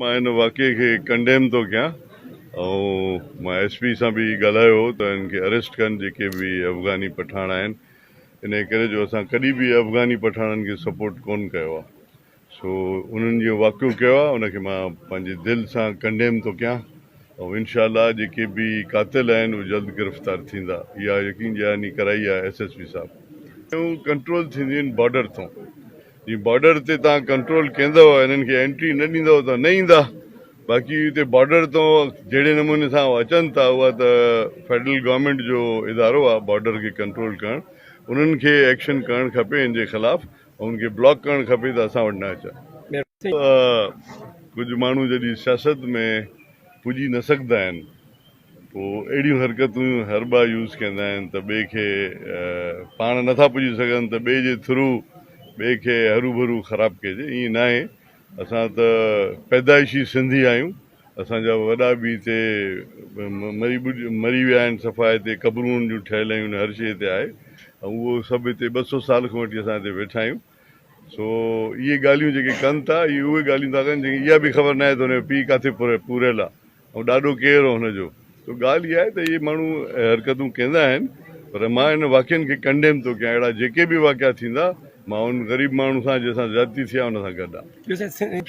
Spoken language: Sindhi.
مان ان واقعي کي ڪنڊيم ٿو ڪيان ۽ مان ايس پي سان به ڳالهايو هو ته ان کي اريسٽ ڪن جيڪي به افغاني پٺاڻ آهن انهي ڪري جو اسان ڪڏهن به افغاني پٺاڻن کي سپورٽ ڪون ڪيو آهي سو انهن جيئن واقعو ڪيو آهي ان کي مان پنهنجي دل سان ڪنڊيم ٿو ڪيان ۽ انشاء الله جيڪي به قاتل آهن اهي جلد گرفتار ٿيندا اها يقين دهاني ڪرائي آهي ايس ايس پي صاحب. ڪنٽرول ٿينديون آهن بارڊر تون جي بارڊر تي توهان ڪنٽرول ڪيندؤ انهن کي انٽري نه ڏيندؤ ته نه ايندا باقي هتي بارڊر تون جهڙي نموني سان اچن ٿا اها ته فيڊرل گورنمينٽ جو ادارو آهي بارڊر کي ڪنٽرول ڪرڻ انهن کي ايڪشن ڪرڻ کپي ان جي خلاف ۽ ان کي بلاڪ ڪرڻ کپي ته اسان وٽ نه اچن. ڪجهه ماڻهو جڏهن سياست ۾ پڄي نه سگهندا آهن پوء اهڙيون حرڪتون حربا يوز ڪندا آهن ته ٻئي کي پاڻ نٿا پڄي سگهن ته ٻئي جي ٿرو ٻئي کي هروڀرو خراب ڪجي ائين ناهي اسان ته پيدائشي سنڌي آهيون اسان جا وڏا به هتي مري مري ويا آهن صفا هتي قبرون جون ٺهيل آهن هر شيء هتي آهي ۽ اهو سڀ هتي 200 سال کان وٺي اسان هتي ويٺا آهيون سو اهي ڳالهيون جيڪي ڪن ٿا اهي اهي ڳالهيون ٿا ڪن جيڪي اها به خبر ناهي ته هن جو پيء ڪاٿي پوريل آهي ۽ ڏاڏو ڪير هو هن جو. سو ڳالهه اها آهي ته اهي ماڻهو حرڪتون ڪندا آهن پر مان ان واقعن کي ڪنڊيم ٿو ڪيان اهڙا جيڪي به واقعا ٿيندا مان ان غريب ماڻهو سان جنهن سان زيادتي ٿي آهي ان سان گڏ آهيان.